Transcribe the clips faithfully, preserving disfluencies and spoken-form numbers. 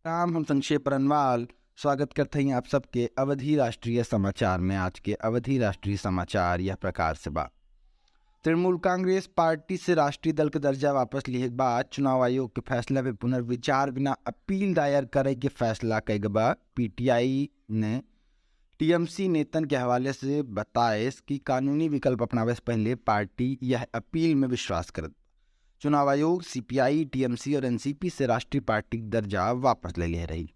राम, हम संक्षेप रनवाल स्वागत करते हैं आप सबके अवधी राष्ट्रीय समाचार में। आज के अवधी राष्ट्रीय समाचार यह प्रकार से बा। तृणमूल कांग्रेस पार्टी से राष्ट्रीय दल के दर्जा वापस लिहे के बाद चुनाव आयोग के फैसला पे पुनर्विचार बिना अपील दायर करे के फैसला कइले बा। पीटीआई ने टीएमसी नेतन के हवाले से बताएस कि कानूनी विकल्प अपनावे से पहले पार्टी यह अपील में विश्वास करत। चुनाव आयोग सीपीआई, टीएमसी और एनसीपी से राष्ट्रीय पार्टी के दर्जा वापस ले ले रही।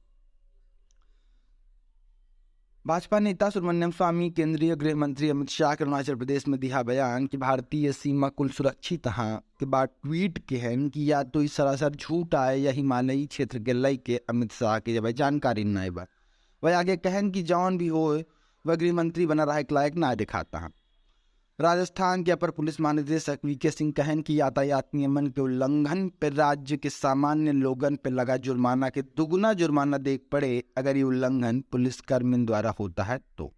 भाजपा नेता सुब्रमण्यम स्वामी केंद्रीय गृह मंत्री अमित शाह के अरुणाचल प्रदेश में दिहा बयान कि भारतीय सीमा कुल सुरक्षित हाँ के बाद ट्वीट किहन कि या तो ई सरासर झूठ आए, यही माने ई क्षेत्र के लइके अमित शाह के जब जानकारी नाई बा। वह आगे कहन कि जौन भी होए, वह गृह मंत्री बना रहे के लायक ना दिखाता है। राजस्थान के अपर पुलिस महानिदेशक वीके सिंह कहन कि यातायात नियमन के उल्लंघन पर राज्य के सामान्य लोगन पर लगा जुर्माना के दुगुना जुर्माना देख पड़े, अगर ये उल्लंघन पुलिस कर्मियों द्वारा होता है तो।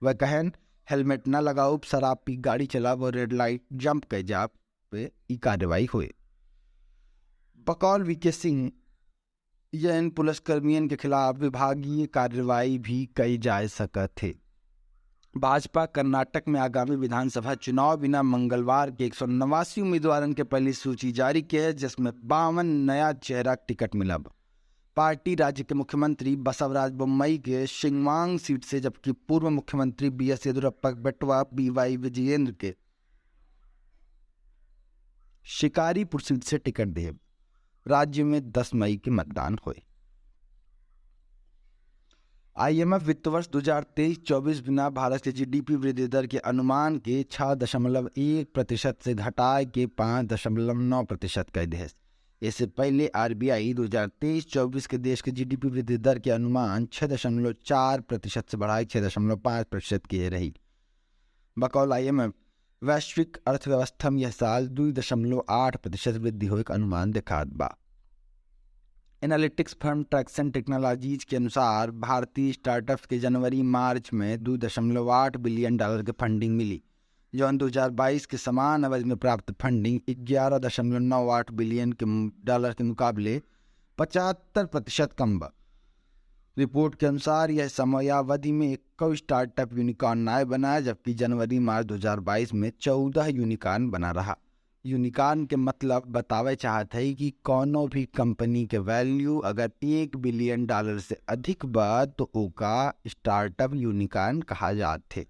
वह कहन, हेलमेट न लगाओ, शराब पी गाड़ी चलाओ, रेड लाइट जंप कर जाओ पे ई कार्रवाई होए। बकौल वीके सिंह, यह इन पुलिसकर्मियन के खिलाफ विभागीय कार्रवाई भी कई जा सकत है। भाजपा कर्नाटक में आगामी विधानसभा चुनाव बिना मंगलवार के एक सौ नवासी उम्मीदवारन के पहली सूची जारी के है, जिसमें बावन नया चेहरा टिकट मिला बा। पार्टी राज्य के मुख्यमंत्री बसवराज बोम्मई के शिंगवांग सीट से, जबकि पूर्व मुख्यमंत्री बीएस येदियुरप्पा के बेटवा बीवाई विजयेंद्र के शिकारीपुर सीट से टिकट देब। राज्य में दस मई के मतदान होए। आईएमएफ वित्त वर्ष दो हज़ार तेईस चौबीस बिना भारत के जीडीपी वृद्धि दर के अनुमान के छह दशमलव एक प्रतिशत से घटाए के पाँच दशमलव नौ प्रतिशत कर देस। इससे पहले आरबीआई दो हज़ार तेईस चौबीस के देश के जीडीपी वृद्धि दर के अनुमान छह दशमलव चार प्रतिशत से बढ़ाए छह दशमलव पाँच प्रतिशत किहे रही। बकौल आईएमएफ, वैश्विक अर्थव्यवस्था में यह साल दो दशमलव आठ प्रतिशत वृद्धि होए के अनुमान देखात बा। एनालिटिक्स फर्म ट्रैक्सन टेक्नोलॉजीज के अनुसार, भारतीय स्टार्टअप्स के जनवरी मार्च में दो दशमलव आठ बिलियन डॉलर के फंडिंग मिली, जौन दो हज़ार बाईस के समान अवधि में प्राप्त फंडिंग ग्यारह दशमलव नौ आठ बिलियन के मु-, डॉलर के मुकाबले पचहत्तर प्रतिशत कम बा। रिपोर्ट के अनुसार, यह समयावधि में एक्को स्टार्टअप यूनिकॉर्न नाय बना, जबकि जनवरी मार्च दो हज़ार बाईस में चौदह यूनिकॉर्न बना रहा। यूनिकॉर्न के मतलब बतावे चाहत है कि कौनो भी कंपनी के वैल्यू अगर एक बिलियन डॉलर से अधिक बा, तो ओका स्टार्टअप यूनिकॉर्न कहा जात है।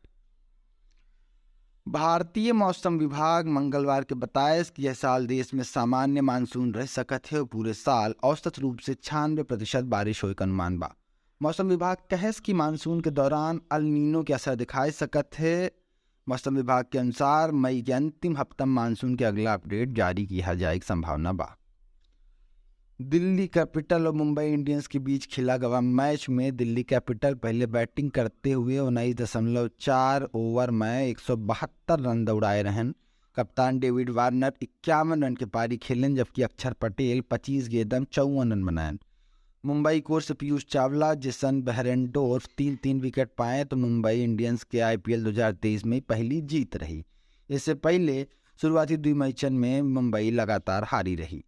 भारतीय मौसम विभाग मंगलवार के बतायस कि यह साल देश में सामान्य मानसून रह सकत है और पूरे साल औसत रूप से छियानवे प्रतिशत बारिश होए के अनुमान बा। मौसम विभाग कहस कि मानसून के दौरान अल नीनो के असर दिखाई सकत है। मौसम विभाग के अनुसार, मई के अंतिम हफ्ता में मानसून के अगला अपडेट जारी किया जाए की संभावना बा। दिल्ली कैपिटल और मुंबई इंडियंस के बीच खेला गवा मैच में दिल्ली कैपिटल पहले बैटिंग करते हुए उन्नीस दशमलव चार ओवर में एक सौ बहत्तर रन दौड़ाए रहन। कप्तान डेविड वार्नर इक्यावन रन के पारी खेलन, जबकि अक्षर पटेल पच्चीस गेंदन चौवन रन बनायन। मुंबई की ओर से पीयूष चावला, जेसन बेहरेंडोर्फ तीन तीन विकेट पाए, तो मुंबई इंडियंस के आईपीएल दो हज़ार तेईस में पहली जीत रही। इससे पहले शुरुआती दुई मैचन में मुंबई लगातार हारी रही।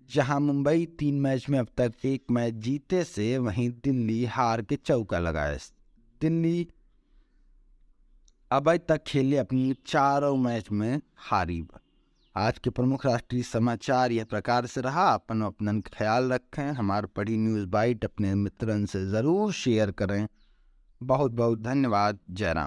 जहां मुंबई तीन मैच में अब तक एक मैच जीते से, वहीं दिल्ली हार के चौका लगाए। दिल्ली अब तक खेले अपनी चारों मैच में हारी बा। आज के प्रमुख राष्ट्रीय समाचार यह प्रकार से रहा। अपन अपनन ख्याल रखें। हमार पढ़ी न्यूज़ बाइट अपने मित्रन से ज़रूर शेयर करें। बहुत बहुत धन्यवाद। जय राम।